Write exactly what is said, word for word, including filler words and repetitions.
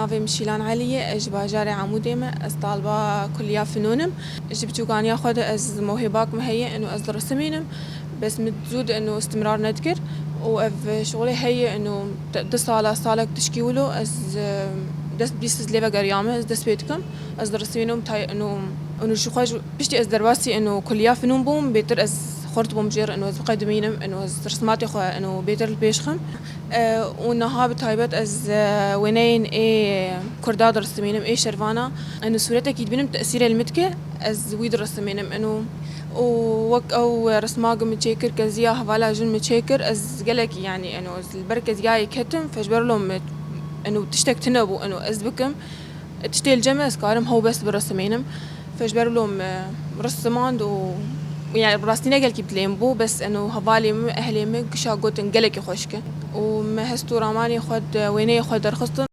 Navê min Şîlan Elî ye, ez ji bajarê Amûdê me, ez taliba kuliya finûn im. Ji biçûkaniya xwe de ez mohêbak min heye, eno ez diresimînim. Bes min zû de eno istimrar nedikir û ev şixulê heye, eno te-, du sala, salek tişkî wilo ez, e, dest bîst ez lê vegeriyame, ez dest pê dikim. Ez diresimînim tay-, eno, eno ji xwe ji, piştî ez derbasî eno kuliya finûn bûm, bêtir ez xurt bûm jêr, eno ez biqedimînim, eno ez rismatê xwe eno bêtir li pêş xim. E, û niha bi taybet ez, e, wêneyên ê Kurda diresimînim, ê şervana. Eno sûretekî dibînim tesîrê li min dike, ez wî diresimînim. Eno û wek ew resma ku min çêkir, keziya hevala jin min çêkir, ez gelekî, yanî, eno ez li ber keziyayê ketim, fe ji ber lo min, eno tiştek tune bû, eno ez bikim. Tiştê li cem e, ez karim hew bes biresimînim. Fe ji ber lo min risimand û, yani, bi rastî ne gelkî bi dilê min bû, bes eno hevalê min, ehlê min gişa gotin gelekî xweşik e. Û me hest û ramanê xwe de, wêneyê xwe derxistin.